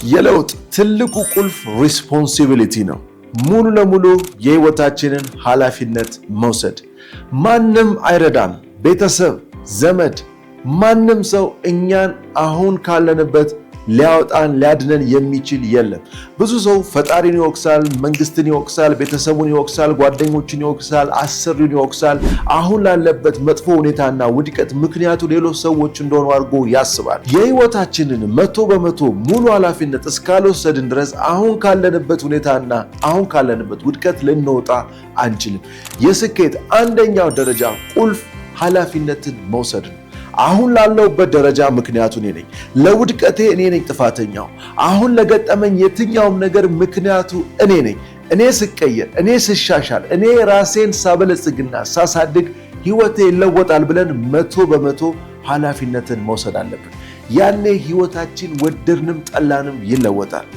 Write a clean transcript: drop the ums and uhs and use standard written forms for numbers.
የለውጥ ትልቁ ቁልፍ responsibility ነው። ሙሉ ለሙሉ የህይወታችንን ኃላፊነት መውሰድ። ማንም አይረዳም። ቤተሰብ፣ ዘመድ፣ ማንም ሰው እኛን አሁን ካለንበት ሊያወጣን ሊያድነን የሚችል የለም። ብዙ ሰው ፈጣሪን ይወቅሳል፣ መንግስትን ይወቅሳል፣ ቤተሰቡን ይወቅሳል፣ ጓደኞችን ይወቅሳል፣ አሰሪውን ይወቅሳል። አሁን ላለበት መጥፎ ሁኔታና ውድቀት ምክንያቱ ሌሎች ሰዎች እንደሆኑ አድርጎ ያስባል። የህይወታችንን 100% ሙሉ ኃላፊነት እስካልወሰድን ድረስ አሁን ካለንበት ሁኔታና አሁን ካለንበት ውድቀት ልንወጣ አንችልም። የስኬት አንደኛው ደረጃ ቁልፍ ኃላፊነትን መውሰድ ነው። አሁን ላለሁበት ደረጃ ምክንያቱ እኔ ነኝ። ለውድቀቴ እኔ ነኝ ጥፋተኛው። አሁን ለገጠመኝ የትኛውም ነገር ምክንያቱ እኔ ነኝ። እኔ ስቀየር፣ እኔ ስሻሻል፣ እኔ ራሴን ሳበለጽግና ሳሳድግ ህይወቴ ይለወጣል ብለን 100% ኃላፊነትን መውሰድ አለብን። ያኔ ህይወታችን ወደድንም ጠላንም ይለወጣል።